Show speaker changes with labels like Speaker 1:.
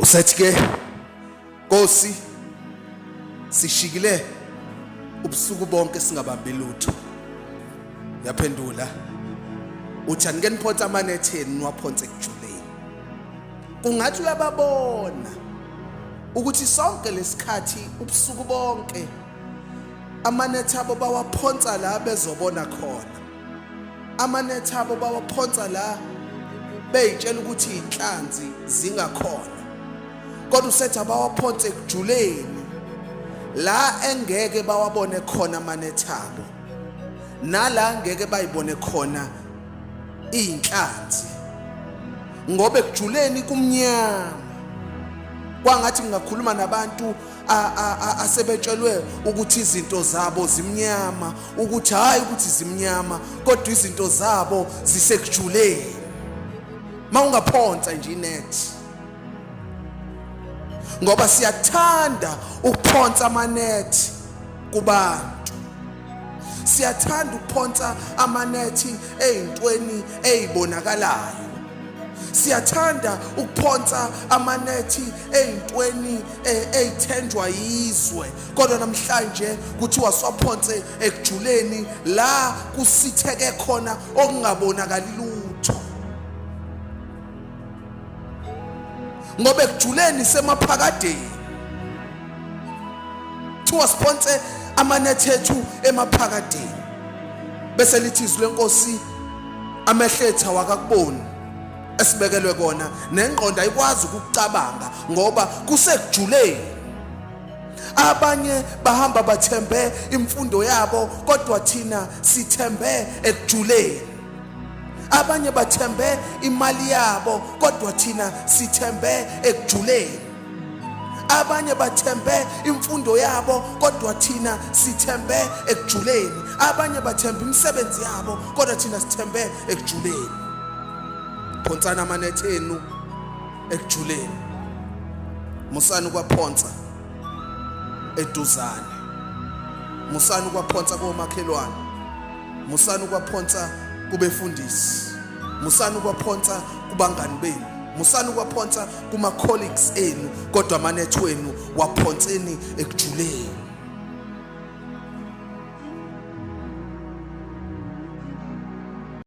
Speaker 1: Usethi ke, Nkosi, sishikile ubusuku bonke singabambi lutho. Yaphendula uthi, anike niphonse amanethe enu, niwaphonse ekujuleni. Kungathi uyababona ukuthi sonke lesikhathi, ubusuku bonke, amanethe abo bawaphonsa la bezobona khona, amanethe abo bawaphonsa la beyitshela ukuthi inhlanzi zingakhona, kodwa usethi abawaphonse ekujuleni la engeke bawabone khona amanethe abo, nala ngeke bayibone khona iy'nhlanzi, ngoba ekujuleni kumnyama. Kwangathi ngingakhuluma nabantu asebetshelwe ukuthi izinto zabo zimnyama, ukuthi hhayi ukuthi zimnyama, kodwa izinto zabo zisekujuleni. Uma ungaphonsa nje inethi, ngoba siyathanda ukuphonsa amanethi kubantu, siyathanda ukuphonsa amanethi ey'ntweni ey'bonakalayo, siyathanda ukuphonsa amanethi ey'ntweni ey'thenjwa yizwe, kodwa namhlanje kuthiwa siwaphonse ekujuleni la kusitheke khona okungabonakali lutho, ngoba ekujuleni semaphakadeni. Kuthiwa siphonse amanethe ethu emaphakadeni, bese lithi izwi lenkosi, amehlo ethu awakakuboni esibekelwe kona, nengqondo ayikwazi ukucabanga ngoba kusekujuleni. Abanye bahamba bathembe imfundo yabo, kodwa thina sithembe ekujuleni. Abanye bathembe imali yabo, kodwa thina sithembe ekujuleni. Abanye bathembe imfundo yabo, kodwa thina sithembe ekujuleni. Abanye bathembe imisebenzi yabo, kodwa thina sithembe ekujuleni. Phonsana amanethe enu ekujuleni, musani ukwaphonsa eduzane, musani ukwaphonsa komakhelwane, musani ukwaphonsa kubefundisi, musani ukwaphonsa kubangani benu, musani ukwaphonsa kuma colleagues enu, kodwa amanethe wenu waphonseni ekujuleni.